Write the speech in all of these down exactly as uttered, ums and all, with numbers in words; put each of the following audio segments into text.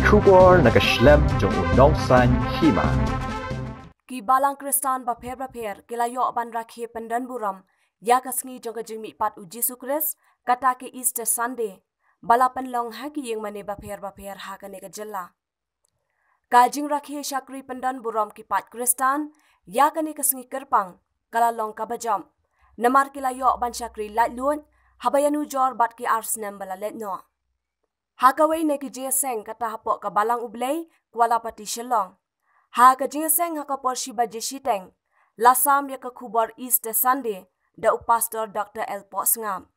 Khubor na ka shlem jong u nongsan hima. Ki balang Khristan bapher bapher ki la ïoh ban rakhe pyndon burom ïa ka sngi jong ka jingmihpat u Jisu Khrist, kata ka Easter Sunday, ba la pynlong ha ki ïingmane bapher bapher ha kane ka jylla. Ka jingrakhe shakri pyndon burom ki paid Khristan ïa kane ka sngi kyrpang ka la long kaba jop, namar ki la ïoh ban shakri laitluid haba ïanujor bad ki ar snem ba la leit noh. Ha kawei na ki jingïaseng kata hapoh ka Balang U Blei, Kuala Pati, Shillong, ha ka jingïaseng ha ka por shi baje shiteng, la sam ïa ka khubor Easter Sunday da u Pastor Doctor L Pohsngap.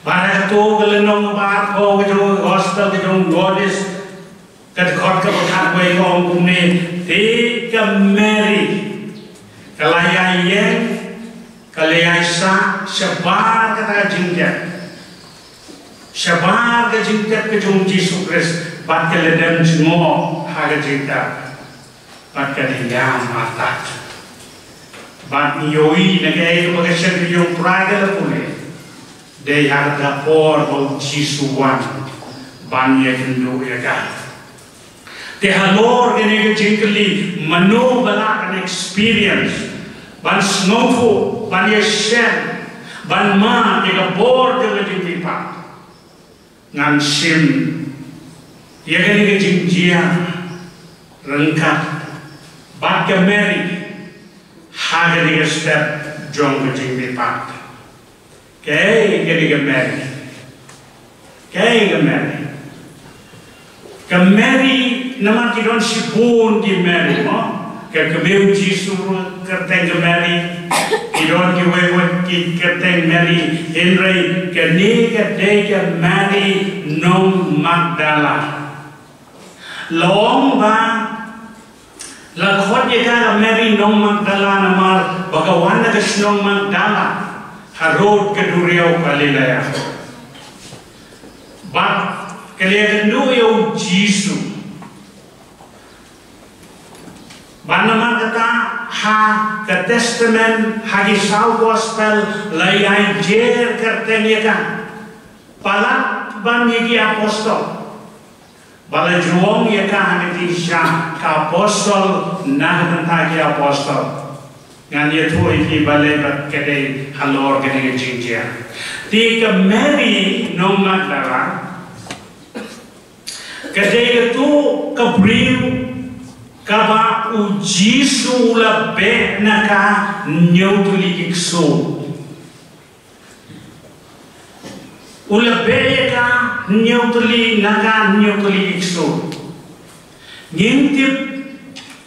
Bad ha kato ka lynnong ba arphew ka jong ka gospel ka jong u Ïoannis, ka dkhot kaba khatwei ka ong kumne: Te ka Mary ka la ïaïeng, ka la ïaisah shabar kata ka jingtep, shabar ka jingtep ka jong u Jisu Khrist, bad ka la dem jngoh ha ka jingtep. Bad ka dei ïa Martha. Bad ngi ïohi na kaei kaba ka shakri jong U Trai ka la pule. Dei ha kata ka por ba u Jisu u wan ban ïakynduh ïa ka. Te halor kane ka jingkylli, mano ba lah ban experience, ban sngewthuh, ban ïashem, ban mad ïa ka bor jong ka jingmihpat? Ngan shim ïa kane ka jingjia ryngkat bad ka Mary ha kane ka step jong ka jingmihpat. Kaei kane ka Mary? Kaei ka Mary? Ka Mary, namar ki don shibun ki Mary, mo? Ka kmie u Jisu kyrteng ka Mary. Ki don kiwei pat ki kyrteng Mary, hynrei kane ka dei ka Mary nong Magdala. La ong ba la khot ïa ka Mary nong Magdala namar ba ka wan na ka shnong Magdala harud ka duriaw Galilea. Bad ka la ïakynduh ïa u Jisu. Bad namar kata ha ka Testament, ha ki saw gospel, la ïai jer kyrteng ïa ka palat ban ïa ki apostol. Ba la ju ong ïa ka ha ka jingshisha ka apostol na ka bynta ki apostol. Ngan ïathuh ïa phi balei ba ka dei halor kane ka jingjia. Te ka Mary nong Magdala ka dei kato ka briew kaba u Jisu u la beh na ka hynñiew tylli ki ksuid. U la beh ïa ka hynñiew tylli, na ka hynñiew tylli ki ksuid. Ngim tip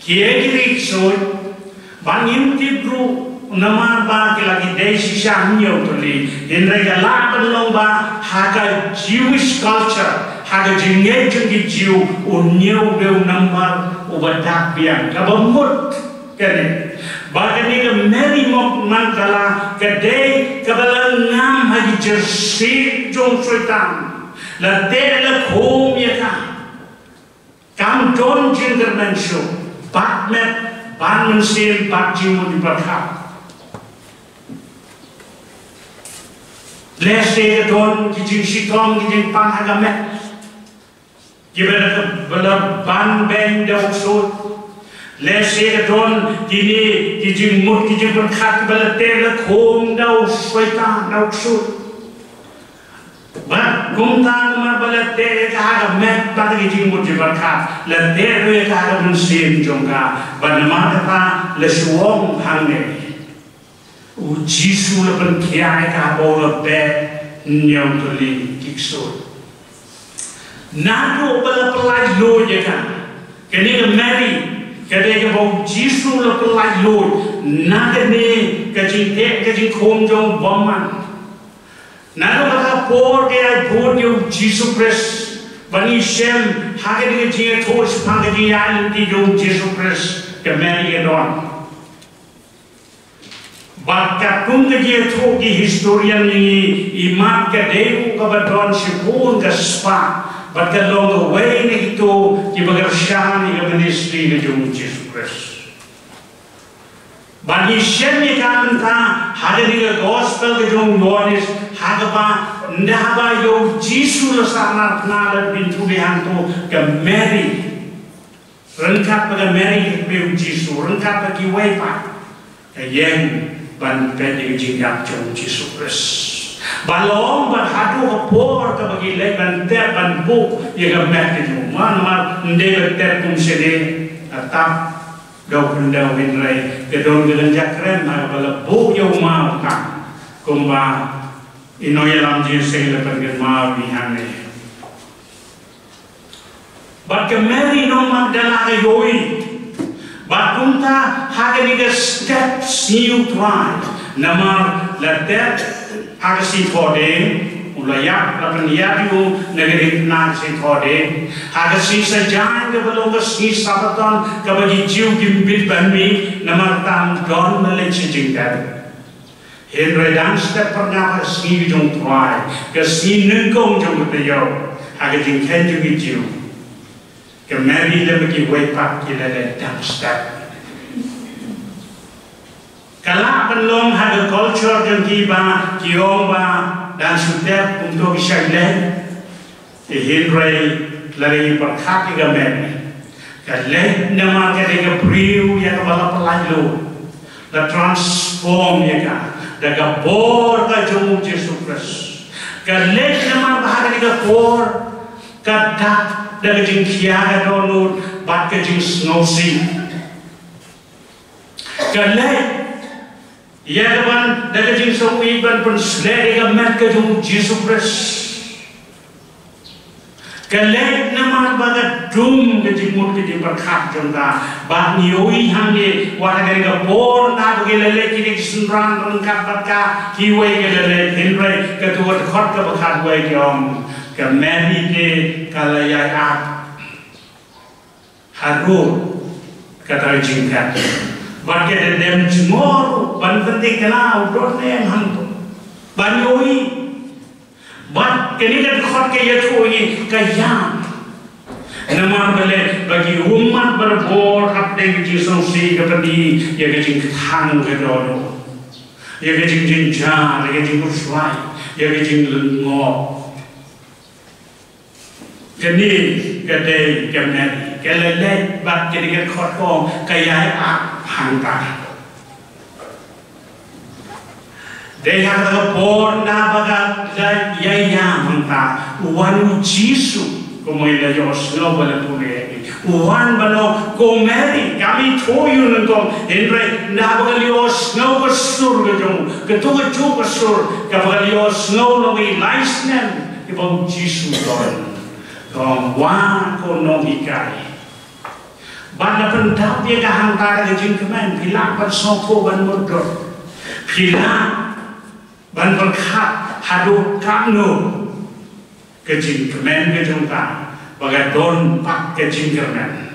kiei ki ksuid, ba ngim tip ruh namar ba ki la ki dei shisha hynñiew tylli. Hynrei ka lah ban long ba ha ka Jewish culture, ha ka jingngeit jong ki Jiw, u hynñiew u dei u nambar uba dak biang, kaba mut. Kane, ba kane ka Mary Mag-, Magdala ka dei kaba la ngam ha ki jingïaseng jong u Soitan. La teh la khum ïa ka. Kam don jingkyrmen shuh, bad met, bad mynsiem, bad jingmut jingpyrkhat. Lehse ka don ki jingshitom, ki jingpang ha ka met. Kiba la, ba la ban beiñ da u ksuid. Lehse ka don kine ki jingmut, ki jingpyrkhat kiba la teh la khum da u Soitan, da u ksuid. Bad kumta namar ba la teh ïa ka ha ka met bad ka jingmut jingpyrkhat, la teh ruh ïa ka ha ka mynsiem jong ka, bad namar kata la shu ong hangne, u Jisu la pynkhiah ïa ka ba u la beh hynñiew tylli ki ksuid. Naduh ba la pyllait luid ïa ka, kane ka Mary, ka dei kaba u Jisu la pyllait luid na kane ka jingteh ka jingkhum jong u bymman. Naduh kata ka por ka ïai bud ïa u Jisu Khrist, ba ngi shem ha kane ka jingïathuh shaphang ka jingïaid lynti jong u Jisu Khrist, ka Mary ka don. Bad katkum ka jingïathuh ki historian jong ngi, i Mat ka dei u kaba don shibun ka spah, bad ka long kawei na kito kiba kyrshan ïa ka ministry ka jong u Jisu Khrist. Bad ngi shem ïa ka mynta ha kane ka gospel ka jong u Ïohannes, ha kaba ynda ba ïa u Jisu la sahnarphna, la pynthut ïa hangto, ka Mary, ryngkat bad ka Mary ka kmie u Jisu, ryngkat bad kiwei pat, ka ïeng ban peit ïa ka jingïap jong u Jisu Khrist. Ba long bad haduh ka por kaba ki leit ban tep ban buh ïa ka met ka jong u, namar ym dei ban tep kum shane, ka tap da u khyndew, hynrei ka don ka kynja kren ha kaba la buh ïa u maw, ka kumba i nongïalam jingïaseng la pynkynmaw ïa ngi hangne. Bad ka Mary nong Magdala ka ïohi. Bad kumta ha kane ka step sngi u Trai, namar la tep ha ka sngi Thohdieng, u la ïap, la pynïap ïa u na ka diengphna ka sngi Thohdieng. Ha ka sngi Saitjaiñ kaba long ka sngi Sabbaton kaba ki Jiw kim bit ban mih, namar tam don la leit sha jingtep. Hynrei dang step phyrnai ha ka sngi ka jong u Trai, ka sngi nyngkong jong ka taïew, ha ka jingkheiñ jong ki Jiw, ka Mary lem bad kiwei pat ki la leit dang step. Ka lah ban long ha ka culture jong ki ba ki ong ba dang shu tep kumto ki shait leit. Te hynrei lada ngi pyrkhat ïa ka Mary, ka leit namar ka dei ka briew ïa kaba la pyllait luid, la transform ïa ka da ka bor ka jong u Jisu Khrist. Ka leit namar ba ha kane ka por ka dap da ka jingkhia ka dohnud bad ka jingsngewsih. Ka leit ïa ka ban da ka jingsngewsih ban pynsleh ïa ka met ka jong u Jisu Khrist. Ka leit namar ba ka dum ka jingmut ka jingpyrkhat jong ka. Bad ngi ïohi hangne, wat ha kane ka por na ba ki la leit kine ki synran ryngkat bad ka, kiwei ki la leit, hynrei kato ka dkhot kaba khatwei ki ong, ka Mary te ka la ïai ap harud kata ka jingtep. Bad ka da dem jngoh ban pynthikna u don ne em hangto. Ban ïohi. Bad kane ka dkhot ka ïathuh ïa ngi ka ïam. Namar balei? Ba ki ummat barabor hapdeng ka jingsngewsih ka pyni ïa ka jingkthang ka dohnud, ïa ka jingjynjar, ïa ka jingkhuslai, ïa ka jinglyngngoh. Kane ka dei ka Mary, ka la leit bad kane ka dkhot ka ong ka ïai ap hangta. Dei ha kata ka por na ba ka la ïai ïam hangta, u wan u Jisu, kumba ngi la ïohsngew ba la pule ïa ngi. U wan ban ong, ko Mary, kam ithuh ïa u nyngkong, hynrei na ba ka la ïohsngew ka sur ka jong u, kato kajuh ka sur kaba ka la ïohsngew long i lai snem. Ïa ba u Jisu u don. Ka ong, wan ko nonghikai. Bad la pyndap ïa ka hangta da ka jingkmen, phi lah ban sngewthuh ban mutdur. Phi lah ban pyrkhat haduh katno ka jingkmen ka jong ka, ba ka don pat ka jingkyrmen.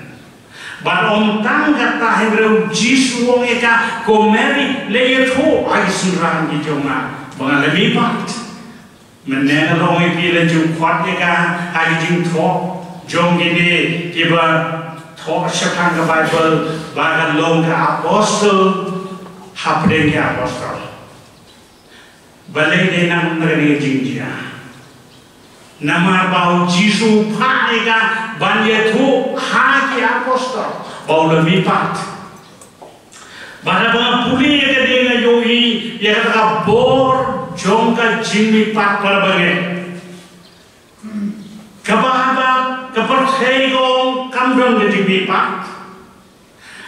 Bad ym tang kata hynrei u Jisu u ong ïa ka, ko Mary, leit ïathuh ha ki synran ki jong nga ba nga la mihpat. Mynne nga la ong ïa phi, la ju khot ïa ka ha ki jingthoh jong kine kiba thoh shaphang ka Baibl ba ka long ka apostol hapdeng ki apostol. Balei dei na kane ka jingjia? Namar ba u Jisu u phah ïa ka ban ïathuh ha ki apostol ba u la mihpat. Bad haba nga pule ïa kane nga ïohi ïa kata ka bor jong ka jingmihpat para bangeit. Kaba haba ka pyrthei ka ong kam don ka jingmihpat.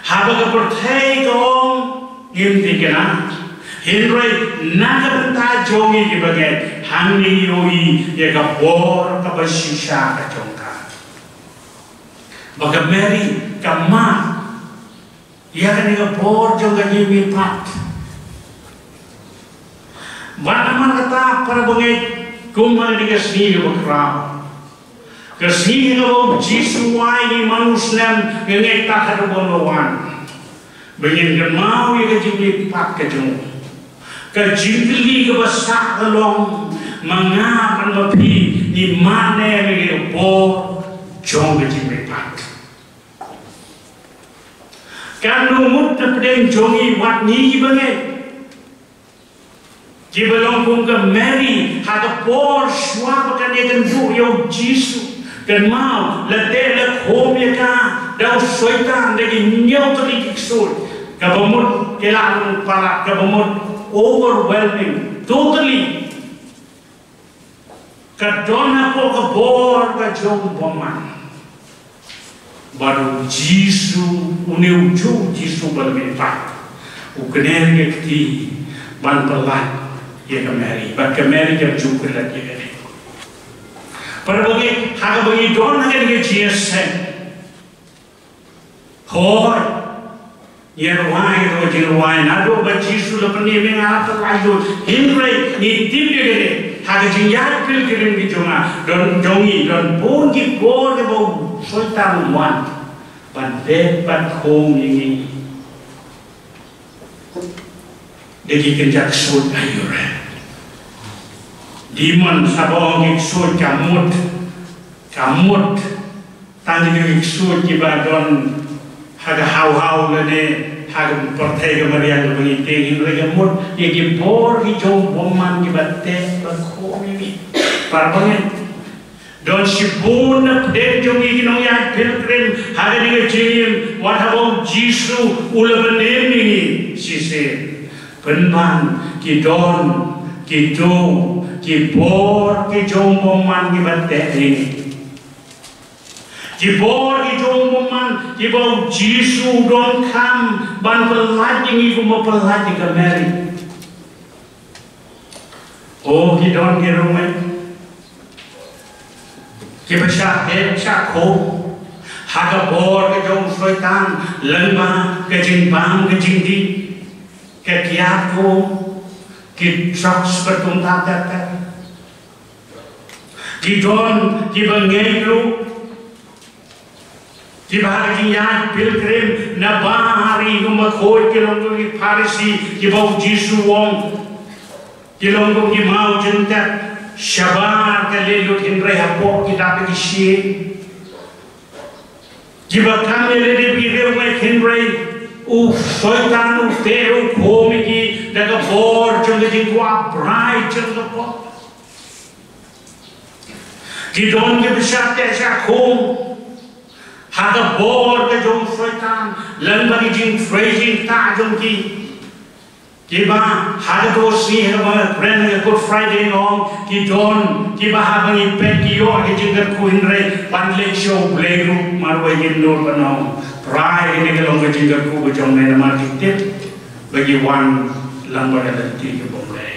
Haba ka pyrthei ka ong ngim tip kane. Hynrei na ka bynta jong ngi kiba ngeit, hangne ngi ïohi ïa ka bor kaba shisha ka jong ka. Ba ka Mary ka mad ïa kane ka bor jong ka jingmihpat. Bad namar kata para bangeit, kum ha kane ka sngi kaba khraw, ka sngi kaba u Jisu u ai ïa ngi man u snem, nga ngeit ta ka dei ban wan ba ngin kynmaw ïa ka jingmihpat ka jong u. Ka jingkylli kaba sah ka long, ma nga bad ma phi ngi mad ne em ïa ka bor jong ka jingmihpat? Kan nang mut na pdeng jong ngi wat ngi kiba ngeit, kiba long kum ka Mary ha ka por shuwa ba kan ïakynduh ïa u Jisu. Kynmaw, la teh la khum ïa ka da u Soitan, da ki hynñiew tylli ki ksuid. Kaba mut ki la long palat, kaba mut overwhelming, totally. Ka don hapoh ka bor ka jong u bymman. Bad u Jisu, une u Jisu, Jisu ba la mihpat, u kner ïa ka kti ban pyllait ïa ka Mary. Bad ka Mary kam ju klet ïa kane. Para bangeit, ha kaba ngi don ha kane ka jingïaseng, hooid, ngi rwai ruh jingrwai naduh ba Jisu u la pynim ïa nga ha ka laitluid. Hynrei ngi tip ïa kane, ha ka jingïaid pilgrim ka jong nga, don, jong ngi, don bun ki por kiba u Soitan u wan ban bet ban khum ïa ngi da ki kynja ksuid aiu re. Demon, sha ba ong ki ksuid ka mut, ka mut tang ïa ki ksuid kiba don ha ka haw haw lane ha ka pyrthei ka mariang kaba ngi tieng, hynrei ka mut ïa ki bor ki jong u bymman kiba teh ba khum ïa ngi. Para bangeit, don shibun na pdeng jong ngi ki nongïaid pilgrim ha kane ka jingim, wat haba u Jisu u la pynim ïa ngi shisien. Pynban ki don kito ki bor ki jong u bymman kiba teh ïa ngi. Ki bor ki jong u bymman kiba u Jisu u donkam ban pyllait ïa ngi kumba pyllait ïa ka Mary. O, ki don ki rymmet kiba shah teh shah khum ha ka bor ka jong u Soitan, lyngba ka jingbam ka jingdih, ka kiad khum, ki drugs ba tum ta ter ter. Ki don kiba ngeit ruh kiba ha ka jingïaid pilgrim na Bahari, kumba khuid ki long kum ki Pharisi, kiba u Jisu u ong ki long kum ki maw jynter, shabar ka leit lut, hynrei hapoh ki dap ki shi. Kiba kam ïaleh da ki riewngeit, hynrei u Soitan u teh u khum ïa ki da ka bor jong ka jingkwah brai jong ka pop. Ki don kiba shah teh shah khum ha ka bor ka jong u Soitan, lyngba ki jingtrei jingktah jong ki. Kiba ha kato ka sngi, ha kaba nga kren ha ka Good Friday, nga ong ki don kiba haba ngi peit ki ïoh ka jingkyrkhu, hynrei ban leit sha U Blei ruh marwei ngim nud ban ong. Brai, kane ka long ka jingkyrkhu ka jong me, namar ki tip ba ki wan lyngba ka lynti kaba U Blei.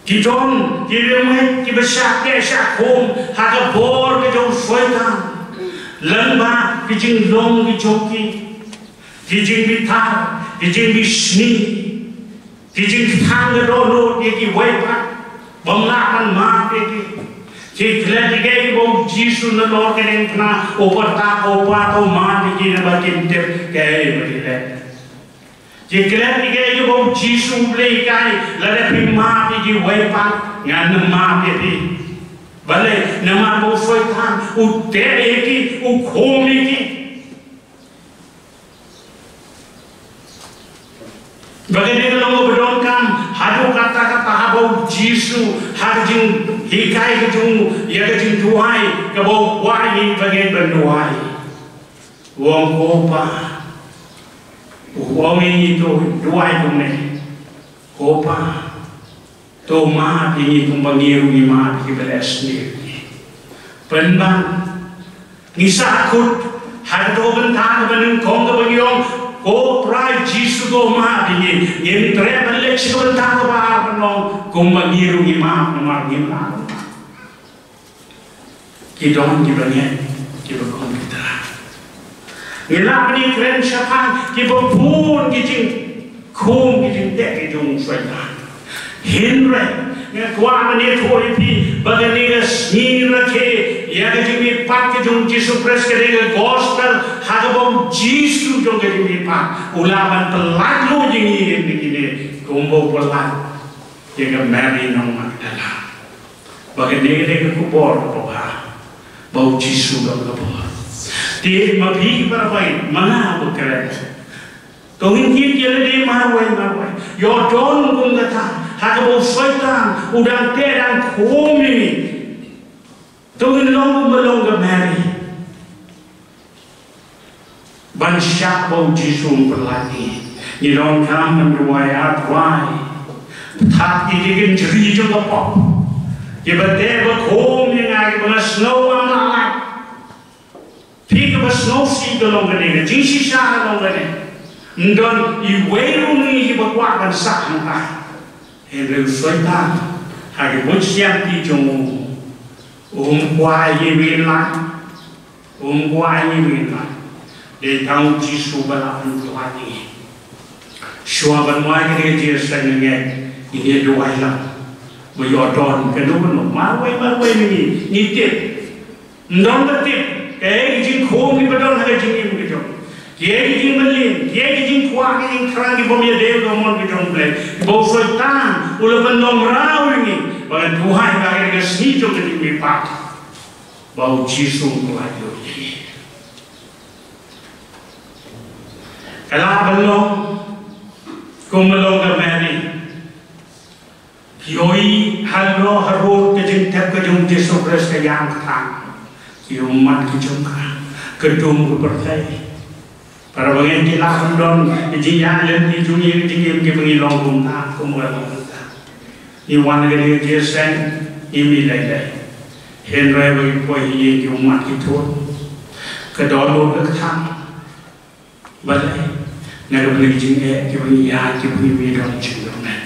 Ki don ki riewngeit kiba shah teh shah khum ha ka bor ka jong u Soitan, lyngba ki jinglong ki jong ki, ki jingbitar, ki jingbishni, ki jingkthang ka dohnud ïa kiwei pat bym lah ban map ïa ki. Ki klet ïa kiba u Jisu nalor ka diengphna u pyrta, u pat u map ïa ki, naba kim tip kaei ba ki leh. Ki klet ïa kiba u Jisu u Blei u hikai, lada phi map ïa kiwei pat, ngan map ïa phi. Balei? Namar ba u Soitan u teh ïa ki, u khum ïa ki. Ba kane ka long kaba donkam haduh katta katta, haba u Jisu ha ka jinghikai ka jong u ïa ka jingduwai kaba u kwah ïa ngi ba ngin ban duwai. U ong, ko Pa. U ong ïa ngi to duwai kumne. Ko Pa, To map ïa ngi kumba ngi ruh ngi map ïa kiba leh sniew ïa ngi. Pynban ngi sahkut ha kato ka bynta kaba nyngkong kaba ngi ong, ko Trai Jisu to map ïa ngi. Ngim treh ban leit sha ka bynta kaba ar ban ong kumba ngi ruh ngi map namar ngim lah ban map. Ki don kiba ngeit kiba kum kita. Ngi lah ban ïakren shaphang kiba bun ki jingkhum ki jingteh ki jong u Soitan. Hynrei nga kwah ban ïathuh ïa phi ba kane ka sngi rakhe ïa ka jingmihpat ka jong u Jisu Khrist, ka dei ka gospel ha kaba u Jisu jong ka jingmihpat u lah ban pyllait lut ïa ngi na kine kumba u pyllait ïa ka Mary nong Magdala. Ba kane ka dei ka khubor kaba bha ba u Jisu u don ka bor. Te ma phi ki para bangeit, ma nga ba kren, to ngin kit ïa lade marwei marwei. Ïoh don kum kata ha kaba u Soitan u dang teh dang khum ïa ngi. To ngin long kumba long ka Mary. Ban shah ba u Jisu un pyllait ïa ngi, ngi donkam ban duwai, A Trai, thad ïa ki kynjri jong ka pop, kiba teh ba khum ïa nga, kiba nga sngew ngam lah lait. Phi, kaba sngewsih ka long kane, ka jingshisha ka long kane. Ym don iwei ruh na ngi kiba kwah ban sah hangta. Hynrei u Soitan ha ki buit shyiap ki jong u, um kwah ïa ngi ban lait. Um kwah ïa ngi ban lait. Dei tang u Jisu ba lah ban pyllait ïa ngi. Shuwa ban wai kane ka jingïaseng, nga ngeit ngin ïa duwai lang ba ïoh don kano kano marwei marwei na ngi. Ngi tip ym don ba tip kaei ka jingkhum kiba don ha ka jingim ka jong, kiei ka jingmlien, kiei ka jingkwah, ka jingthrang ki bym ïadei ka mon ka jong U Blei, ba u Soitan u la pynlong raw ïa ngi. Ba ngan duwai ba ha kane ka sngi jong ka jingmihpat ba u Jisu un pyllait lut ïa ngi. Ka lah ban long kumba long ka Mary. Ki ïohi halor harud ka jingtep ka jong u Jisu Khrist ka ïam ka tang. Ki ummat ki jong ka, ka dum ka pyrthei. Para bangeit, ki lah ban don ki jingïaid lynti jong ngi, ki jingim kiba ngi long kumta, kumba long kumta. Ngi wan ha kane ka jingïaseng, ngi mih lei lei. Hynrei ba ngi poi ha ïing ki ummat ki tuid, ka dohnud ka tang. Balei? Na ka bynta ki jingeh kiba ngi ïaid, kiba ngi mih, don jingkyrmen.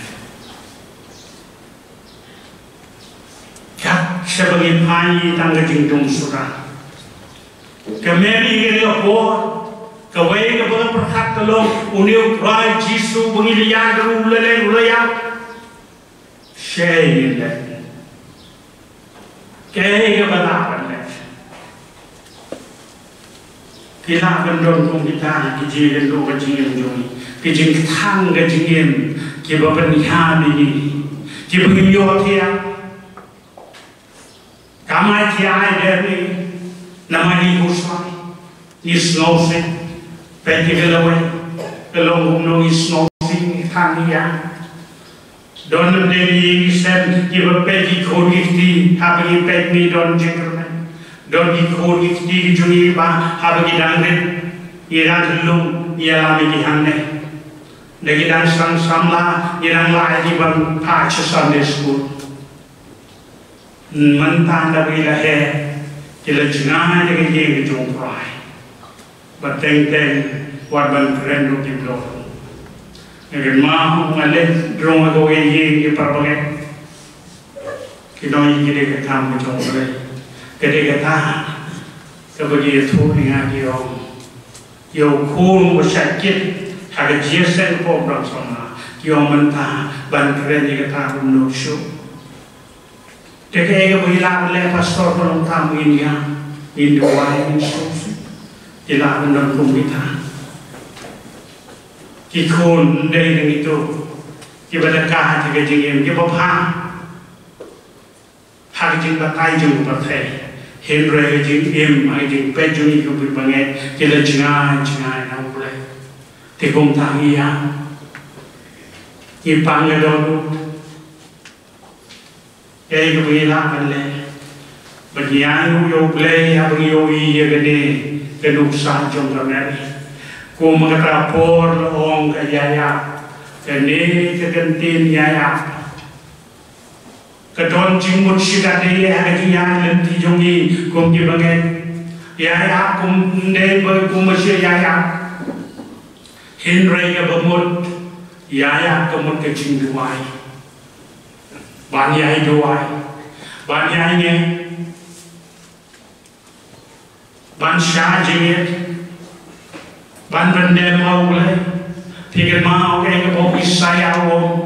Kat shaba ngi phai tang ka jingdum suda. Ka Mary ka ri ka por, kawei kaba nga pyrkhat ka long une u Trai Jisu ba ngi la ïaid ruh u la leit, u la ïaid. Shaei ngin leit? Kaei kaba lah ban leit? Ki lah ban don kum kita ki jingkynduh ka jingim jong ngi, ki jingkthang ka jingim, kiba pynhiar ïa ngi, kiba ngim ïohthiah. Kam ai thiah ai dep ïa ngi namar ngi khuslai, ngi sngewsih. Peit ïa ka lawei, ka long kumno, ngi sngewsih, ngi kthang, ngi ïa Don lade ki ïing ki sem kiba peit ki khun ki kti, haba ngi peit ngi don jingkyrmen. Don ki khun ki kti ki jong ngi ba haba ki dang rit, ngi dang lum, ngi ïalam ïa ki hangne. Da ki dang sdang samla, ngi dang lah ïa ki ban phah sha Sunday school. Mynta da ba ngi la heh, ki la jngai da ka ïing ka jong U Trai. Ba teng teng wat ban kren ruh kim don. Nga kynmaw nga leit rung ha kawei ka ïing ki para bangeit. Ki don ïa ki dei ka kam ka jong U Blei. Ka dei kata kaba ki ïathuh ïa nga, ki ong, ïa u khun ba shait kit ha ka jingïaseng ka pop dang samla. Ki ong mynta ban kren ïa kata kumno shuh. Te kaei kaba ngi lah ban leh pastor, ba long tam ngin ïa, ngin duwai, ngin sngewsih. Ngi lah ban don kum kita. Ki khun ym dei tang kito kiba da kah ha ka jingim, kiba phah ha ka jingbatai jong ka pyrthei. Hynrei ka jingim, ha ka jingpeit jong ngi kum ki bangeit, ki la jngai jngai na U Blei. Te kumta ngi ïa, ngi pang ka dohnud. Kaei kaba ngi lah ban leh? Ban ïaid ïa U Blei haba ngi ïohi ïa kane ka nuksa jong ka Mary. Kum kata por la ong ka ïaïap, kane ka kyntien ïaïap. Ka don jingmut shikatdei ha ka jingïaid lynti jong ngi kum ki bangeit. Ïaid ap kum, ym dei ba kum ba shu ïaid ap. Hynrei kaba mut ïaid ap ka mut ka jingduwai. Ban ïai duwai. Ban ïai ngeit. Ban shah jingngeit. Ban pyndem ha U Blei. Phi kynmaw kaei kaba u Isaïah u ong?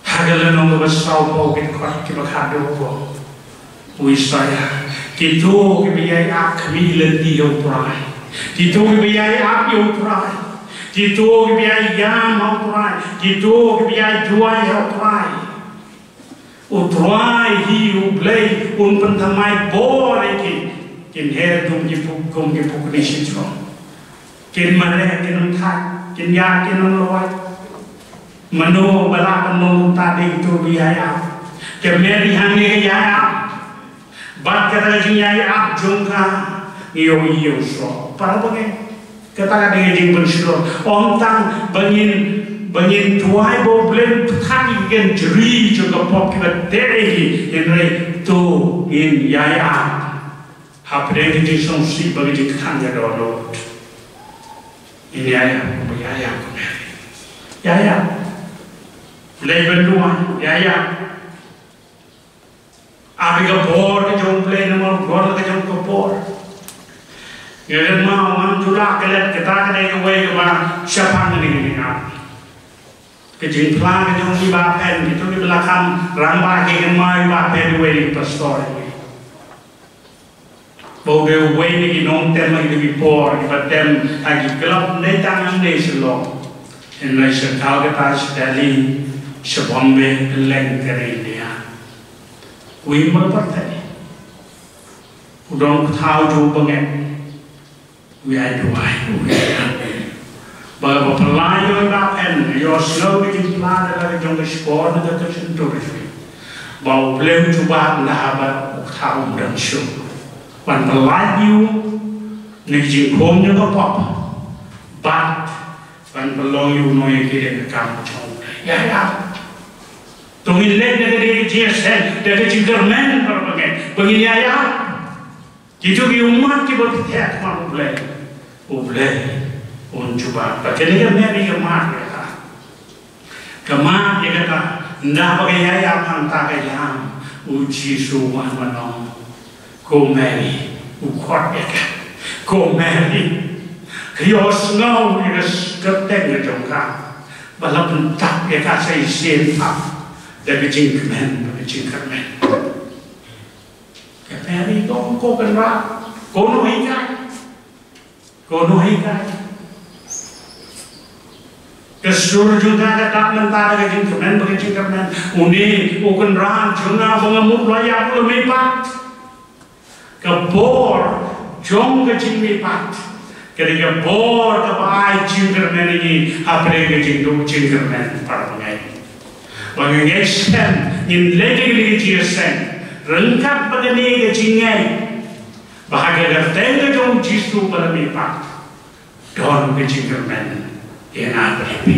Ha ka lynnong kaba sawphew, ki dkhot kiba khatduh, u ong u Isaïah: Kito kiba ïai ap khmih lynti ïa U Trai. Kito kiba ïai ap ïa U Trai. Kito kiba ïai ïam ha U Trai. Kito kiba ïai duwai ha U Trai. U Trai hi U Blei un pynthymmai bor ïa ki. Kin her kum ki puk, kum ki pukni shisha. Kin mareh, kin ym thait, kin ïaid, kin ym lwait. Mano ba lah ban long kumta? Dei uto uba ïai ap. Te Mary hangne ka ïai ap. Bad kata ka jingïai ap jong ka, ngi ïohi ïa u soh. Para bangeit, kata ka dei ka jingpynshlur. Ym tang ba ngin, ba ngin duwai ba U Blei un pyntap ïa ki kynjri jong ka pop kiba teh ïa ngi, hynrei to ngin ïai ap hapdeng ka jingsngewsih bad ka jingkthang ïa ka dohnud. Ngin ïai ap kumba ïai ap ka Mary. Ïai ap. Leit ban duwai, ïai ap. Ap ïa ka bor ka jong U Blei namar u don la ka jong ka bor. Ngi kynmaw, ngam ju lah klet, kata ka dei kawei kaba shaphang kane ka jingap. Ka jingphla ka jong i Bah Phen, kito kiba la kham rangbah ki kynmaw i Bah Phen, uwei na ki pastor, ba u dei uwei na ki nongtem ha kito ki por kiba tem ha ki club, ym dei tang hangne Shillong, hynrei sha Calcutta, sha Delhi, sha Bombay, kylleng ka ri India. Uwei u mrad pyrthei. U don ka thaw jong u bangeit. U ïai duwai, u ïai duwai. Ba, ba pynlait ïa i Bah Phen, ïohsngew ka jingphla da la ka jong ka shkor na ka Christian Tourist. Ba U Blei u jubab, nda haba u thaw um dang shuh. Ban pynlait ïa u na ka jingkhum jong ka pop. Bad ban pynlong ïa u nongïakhih ha ka kam jong U Blei. Ïa, ïa. To ngin leit da ka dei ka jingïaseng, da ka jingkyrmen, para bangeit. Ba ngin ïa, ïa. Kito ki ummat kiba pynthikna U Blei, U Blei un jubab. Bad kane ka Mary ka mad ïa kata. Ka mad ïa kata, nda ba ka ïai ap hangta ka ïam, u Jisu u wan ban ong, ko Mary, u khot ïa ka, ko Mary. Ka ïohsngew ïa ka kyrteng ka jong ka. Ba la pyntap ïa ka sa shisien pat da ka jingkmen, da ka jingkyrmen. Ka Mary ka ong, ko Kynrad, ko nonghikai. Ko nonghikai. Ka sur jong ka ka dap mynta da ka jingkmen bad ka jingkyrmen. Une u Kynrad jong nga ba nga mut la ïap u la mihpat. Ka bor jong ka jingmihpat ka dei ka bor kaba ai jingkyrmen ïa ngi hapdeng ka jingduh jingkyrmen, para bangeit. Ba nga ngeit skhem ngin leit ïa kane ka jingïaseng ryngkat bad kane ka jingngeit ba ha ka kyrteng ka jong u Jisu ba la mihpat don ka jingkyrmen ïa nga bad ïa phi.